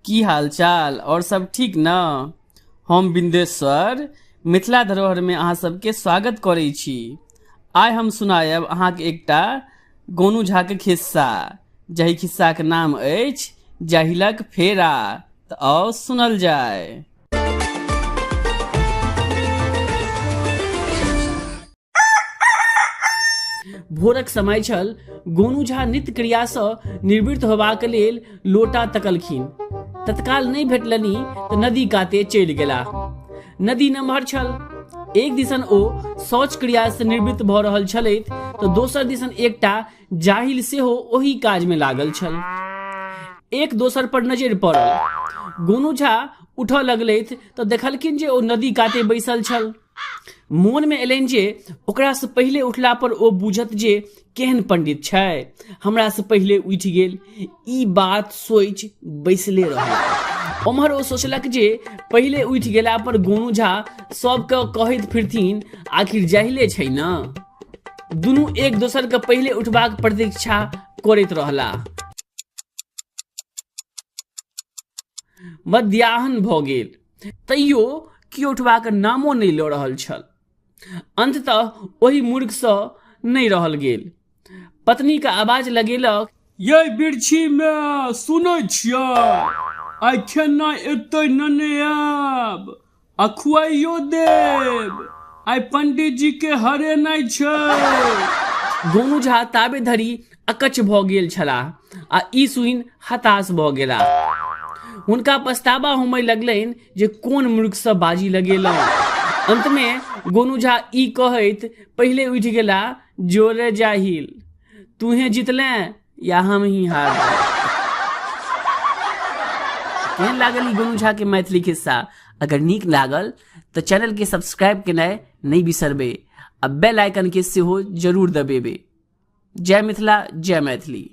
की हाल चाल आओर सब ठीक ने? हम बिन्देश्वर मिथिला धरोहरमे अहाँ सबके स्वागत करै छी। आइ हम सुनायब अहाँके एकटा गोनू झाके खिस्सा, जाहि खिस्साके नाम अछि जाहिलक फेरा। तऽ आउ सुनल जाय। भोरक समय छल। गोनू झा नित्य क्रियासँ निवृत्त होबाक लेल लोटा तकलखिन। तत्काल नहि भेटलनि तऽ नदी काते चलि गेलाह। नदी नमहर छल। एक दिसन ओ शौच क्रियासँ निवृत्त भऽ रहल छलथि तऽ दोसर दिसन एकटा जाहिल सेहो ओही काजमे लागल छल। एक दोसर पर नजरि पड़ल। गोनू झा उठऽ लगलथि तऽ देखलखिन जे ओ नदी काते बैसल छल। मोनमे एलनि जे ओकरासँ पहिले उठला पर ओ बुझत जे केहन पंडित छै, हमरासँ पहिले उठि गेल। ई बात सोचि बैसले रहल। ओम्हर ओ सोचलक जे पहिले उठि गेला पर गोनू झा सबके कहैत फिरथिन, आखिर जाहिले छै ने। दुनू एक दोसरके पहिले उठबाक प्रतीक्षा करैत रहला। मध्याह्न भऽ गेल, तैयो केओ उठबाक नामो नहि लऽ रहल छल। अन्ततः ओहि मूर्खसँ नहि रहल गेल। पत्नीके आवाज लगेलक, यै बिरछीमे सुनै छियै, आइ खेनाइ एतै नेने आयब आ खुआइयो देब, आइ पंडित जी के हरेनाइ छै। गोनू झा ताबे धरि अकच्छ भऽ गेल छलाह आ ई सुनि हताश भऽ गेलाह। हुनका पछतावा होमय लगलनि जे कोन मूर्खसँ बाजी लगेलहुँ। अन्तमे गोनू झा ई कहैत पहिले उठि गेला, जोरे जाहिल, तूहे जितलें या हम ही हार। केहन लागल ई गोनू झा के मैथिली खिस्सा? अगर नीक लागल तऽ चैनल के सब्सक्राइब केनाइ नहि बिसरबै आ बेल आइकन के सेहो जरूर दबेबै। जय मिथिला, जय मैथिली।